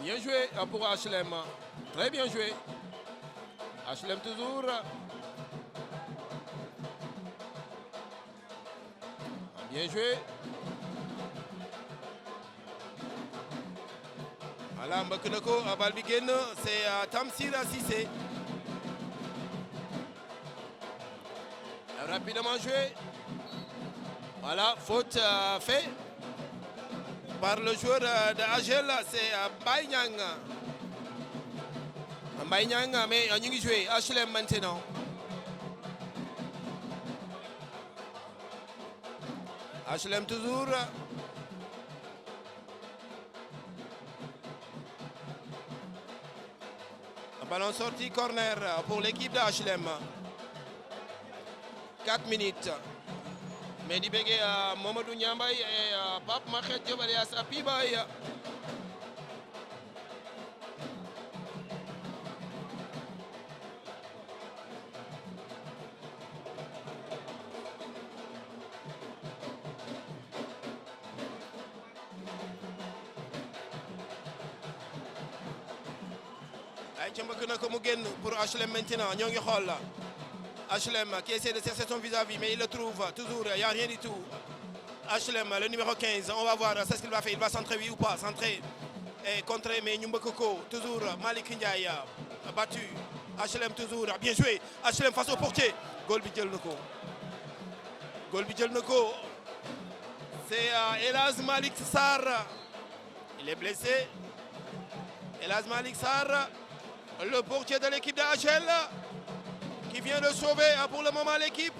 Bien joué pour HLM. Très bien joué. HLM toujours. Bien joué. Voilà, mbëkk na ko bal bi génn c'est Tamsir Cissé. Rapidement joué. Voilà, faute fait par le joueur de AGEL, c'est Mbaye Niang. Mbaye Niang, mais ñu ngi joué HLM maintenant. HLM toujours. Ballon sorti, corner pour l'équipe de HLM. 4 minutes. Mais di bégué Mamadou Niambay et Pape Makhet Diop alias Apibay. ay ca mbëkk na ko mu génn pour HLM maintenant ñoo ngi xool la HLM qui essaie de chercher son vis-à-vis mais il le trouve toujours, il n'y a rien du tout. HLM, le numéro 15, on va voir c'est ce qu'il va faire, il va centrer oui ou pas, centrer et contrer mais ñu mbëkk ko toujours Malick Ndiaye battu. HLM toujours, bien joué, HLM face au portier, goal bi jël na ko. Goal bi jël na ko. C'est Elhadji Malick Sarr, il est blessé. Elhadji Malick Sarr, le portier de l'équipe de AGEL qui vient de sauver pour le moment l'équipe.